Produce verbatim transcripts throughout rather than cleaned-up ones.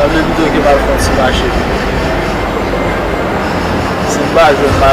Mande pito ke m al fè yon ti mache. Si m pa jwenn, m a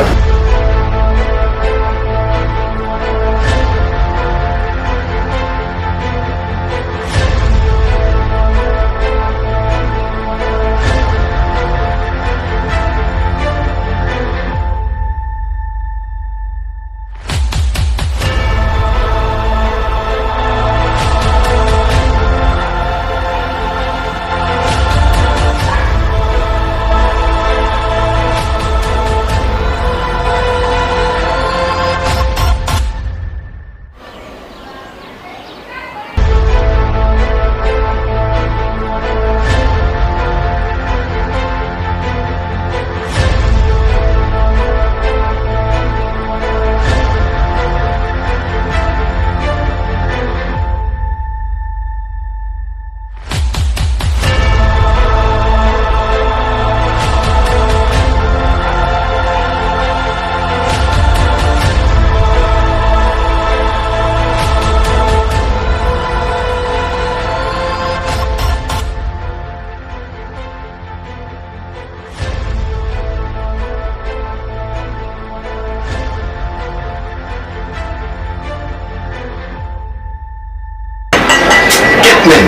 Kèt menm.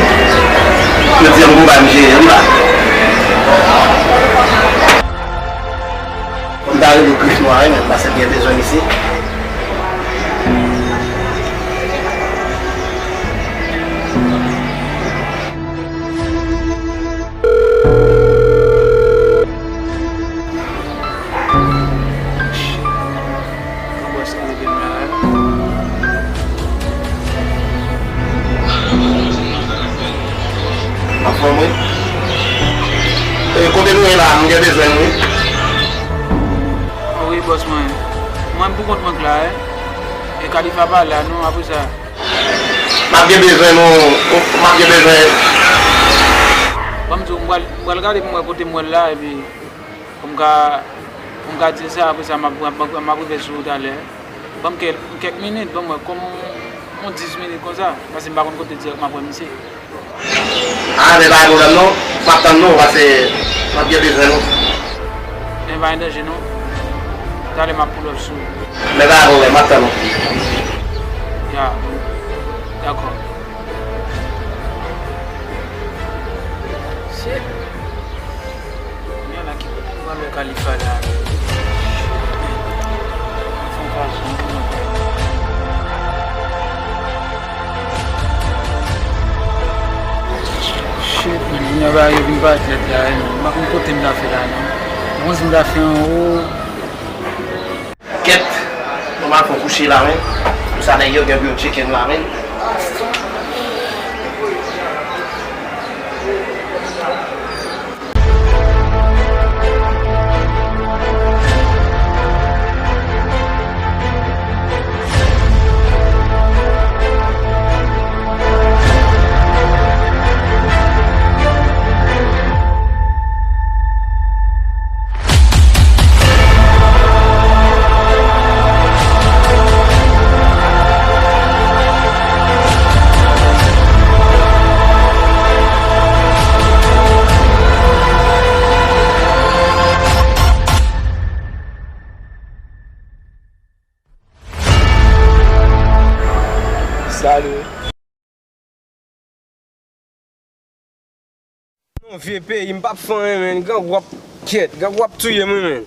Yo di an bon bay m jere m la. M ta rele Grif Nwa wi menm, paske m gen bezwen misye. Anfòm wi. E, kote nou ye la, m gen bezwen nou wi. Wi, bòs mwen. Mwen, m pou kont mwen k la, wi. E Kalifa pa la, non, apre sa. M ap gen bezwen nou, m ap gen bezwen. Ban m di w, m pral, m pral gade pou m wè kote m wè l la, epi pou m ka, pou m ka di l sa, apre sa, m ap, m ap, m ap rive sou ou talè. Ban m kèk, kèk minit, ban m wè, kòm yon dis minit konsa, paske m pa konn kote dirèk m ap wè misye. A, men pa gen pwoblèm non. M ap tann nou, paske m ap gen bezwen nou. Men pa gen danje non. Talè m ap pull up sou ou. Men pa gen pwoblèm, m ap tann nou. Ya. Dakò. Shit. Kounye a la, ki kote m pral wè Khalifa la? Shit, man. Shit, man. Kounye a bagay yo vin pa tèt la, wi, man. M pa konn kote m ta fè la, non. M pa konn si m ta fè anwo. Kèt, nou mal fè kouche la, men. Pou sa nèg yo gen pou yo tcheke n la, men. Salut. Non, vye peyi, m p ap fè anyen, menn. Gang w ap kèt, gang w ap touye m, wi, menn.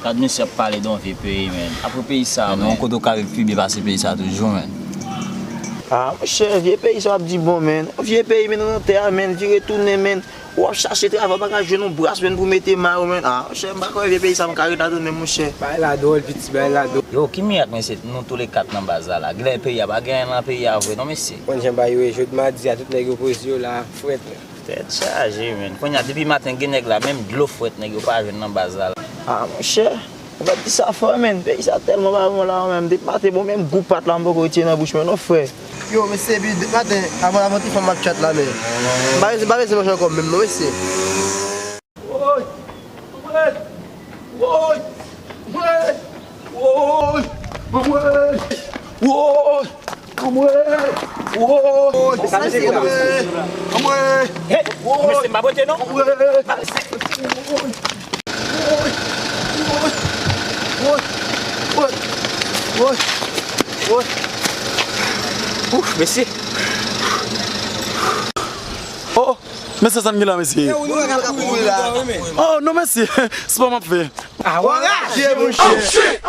Gad misye ap pale de yon vye peyi, menn. Apre peyi sa, menn, yon kote w ka viv pi byen pase peyi sa toujou, menn. Ah, monchè, vye peyi sa w ap di bon, menn. Yon vye peyi, menn, nan tè a, menn, vire tounen, menn. W ap chache travay, w pa ka jwenn yon bras, menn, pou mete may ou, menn. Ah, monchè, m pa kwè vye peyi sa, m ka ret la tounen, monchè. Bay la dwòl, piti, bay la dwòl. Yo, ki mirak, mesye, nou toule kat nan baz la, la. Genlè peyi a pa gen anyen nan peyi a vre, non, mesye. Konn jan bagay yo ye, jodi madi a, tout nèg yo poze yo la, frèt. Tèt chaje, menn. Kounye a, depi maten, gen nèg la, menm dlo frèt, nèg yo pa jwenn nan baz la, la. Ah, monchè, ou pa di sa fò, menn. Peyi sa tèlman pa bon la, menm. Depi maten, bon, menm gou pat la, m poko retire nan bouch mwen, non, frè. Yo, mesye, epi depi maten, avan, avan ti fanm ap chat la, men. M pa bezwen, m pa bezwen manch ankò menm, non, mesye. Woy! Manmwèl! Woy! Manmwèl! Woy! Manmwèl! Woy! Manmwèl! Woy! Sa mesye la. Anmwe! Hey! Mesye, m pa pote non. Ouf, mesye. Oh, oh. Mesye, sa n gen la, mesye? Oh non, mesye. Spò m ap fè. Ah, w anraje, monchè.